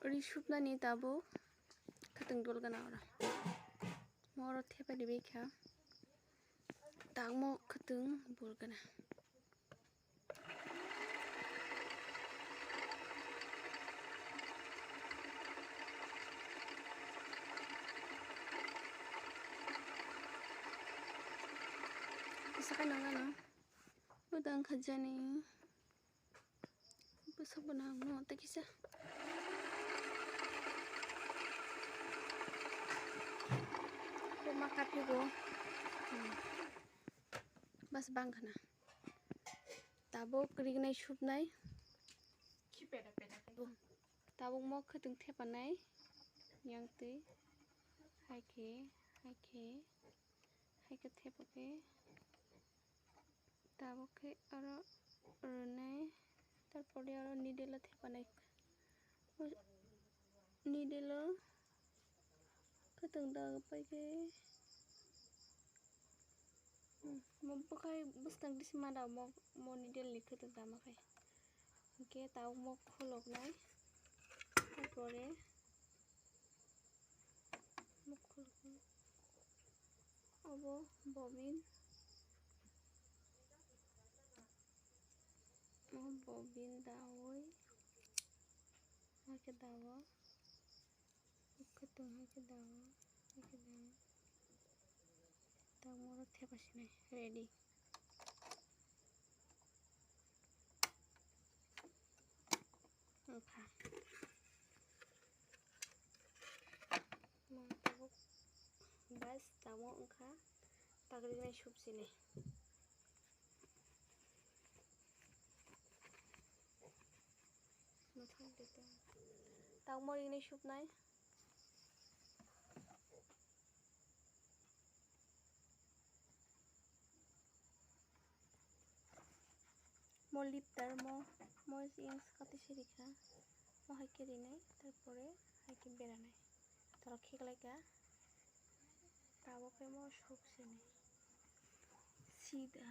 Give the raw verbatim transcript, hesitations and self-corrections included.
ri supnani tabuk khwtwng dul gana oro. Mo oro thepai ribai kha. Tangmo khwtwng bul gana. Kisa khe nang gana. Bo tang kha jani. Bwswk bo nang no tei kisa. Bo ma kaphego. Hmm. Bas bang khana. Tabuk rignai supnai. Tabuk mo khwtwng thepanai. Yang twi. Hai khe, hai khe. Hai khe thepa khe. Tabuk khe oro rwnai, tarpore oro needle o thepanai. O needle o khwtwng da pai khe, hmm, mo bwkhai bwskang disi ma da mo, mo needle ni khwtwng da ma khai. Hinkhe tabuk mo khuluknai, tarpore mo khuluknai. Obo bobin. O bobin dawi. Hakhe dawo. Kwtwng hakhe dawo. Hakhe dawo. Tamo oro thepa sinai ready. Wngkha. Mo tabuk bas tamo wngkha tagrignai supsini. Tamo rignai supnai. Mo lifter mo, mo yang sakati sirikha, mo hai khe rinai, tarpore hai khe beranai, toro khiklaikha, tabuk khe mo suk sinai, sida.